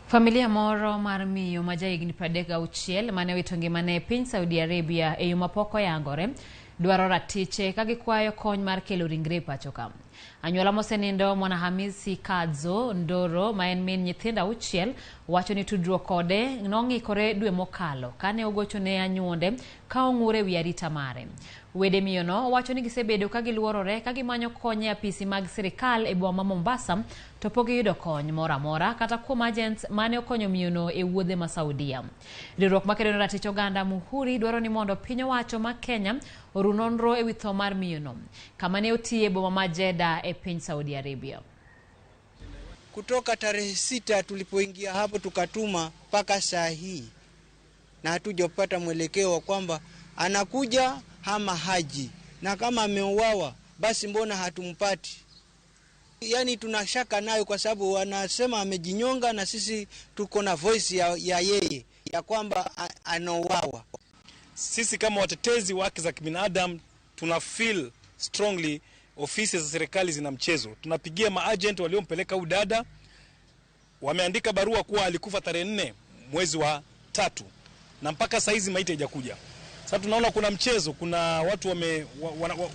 Familia moro mar miyo ma jahigni 36 mane owito ngimane e piny Saudi Arabia e yo mapok oyangore dwaro ratiche ka gikwayo kony mar kelo ringre e pacho ka. Anyuola mosenindo Mwanahamisi Kadzo Ndoro ma en min nyithindo 6 wacho ni tudruok kode nong'ikore dwe mokalo kane ogocho ne anyuonde ka ong'ur e wi arita mare. Wede miyono wacho ni gisebedo ka giluorore ka gimanyo kony e apisi mag sirikal e boma ma Mombasa to pok giyudo kony moro amora kata kuom agents mane okonyo miyono e wuodhe ma Saudia. Riwruok makedo ne ratich oganda Muhuri dwaro ni mondo piny owacho ma Kenya oru nonro e wi tho mar miyono kama ne otiye e boma ma Jeddah e piny Saudi Arabia. Kutoka tarehe 6 tulipoingia hapo tukatuma mpaka saa hii na hatujapata mwelekeo wa kwamba anakuja ama haji, na kama ameuawa basi mbona hatumpati? Yani tunashaka nayo kwa sababu wanasema amejinyonga, na sisi tuko na voice ya yeye ya kwamba anauawa. Sisi kama watetezi wa haki za kibinadamu tuna feel strongly ofisi za serikali zina mchezo. Tunapigia maagent waliompeleka huyu dada, wameandika barua kuwa alikufa tarehe 4 mwezi wa 3 na mpaka saizi maiti haijakuja. Sasa tunaona kuna mchezo, kuna watu wame, wa, wa, wa,